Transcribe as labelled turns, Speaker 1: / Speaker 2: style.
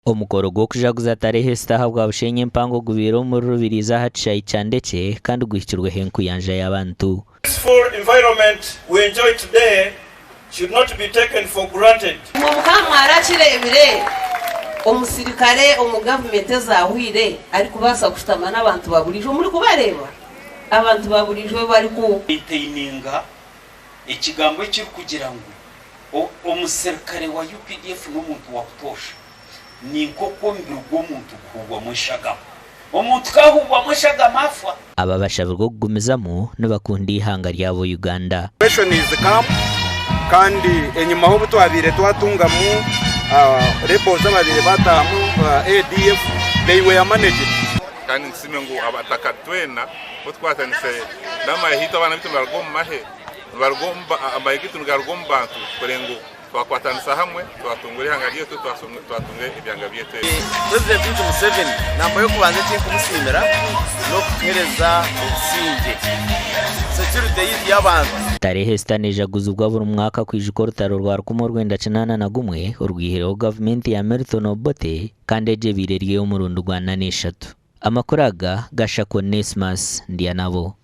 Speaker 1: Omukoro gw'okujaguza Tarehe Esita ahabwa Bushenyi empango gubaire omuri Rubirizi aha kishaayi kya Ndekye kandi guhikirweho enkuyanja y'abantu.
Speaker 2: Peaceful environment we enjoy today should not be taken for granted.
Speaker 3: Imwe mukaba mwarakireebire omusirikare omu gavumenti ezaahweire arikubaasa kushutama n'abantu ba buriijo murikubareeba? Abantu ba buriijo bariku.
Speaker 4: Maintaininga ekigambo ekirikugira ngu omuserukare wa updf n'omuntu wa butoosha ni nk'oku omubiri gw'omuntu guhuubwamu eshagama. Omuntu ku ahuubwamu eshagama afa.
Speaker 1: Aba bashabirwe okugumizamu nibakunda eihanga ryabo Uganda.
Speaker 5: Questions come kandi enyimaho obu twabaire twatungamu rebels ababaire batahamu ADF they were managed.
Speaker 6: Kandi nitusiime ngu abataka twena ku tukwatanise n'amahe haitu abaana baitu nibaruga omu mahe, nibaruga omu amahe gaitu nigaruga omu bantu kureba ngu twakwatanisa hamwe twatungura eihanga ryaitu twatunga ebyanga byaitu ebi.
Speaker 7: Purezidenti waitu Museveni namba y'okubanza eki nkumusiimira n'okutuheereza obusingye, security yaitu y'abantu.
Speaker 1: Tarehe Esita nejaguzibwa buri mwaka kwijuka orutaro rwa 1981 orwihireho gavumenti ya Milton Obote kandi egi ebaire eri ey'omurundi gwa nana eshatu. Amakuru aga gashakwa Onesmus Ndyanabo.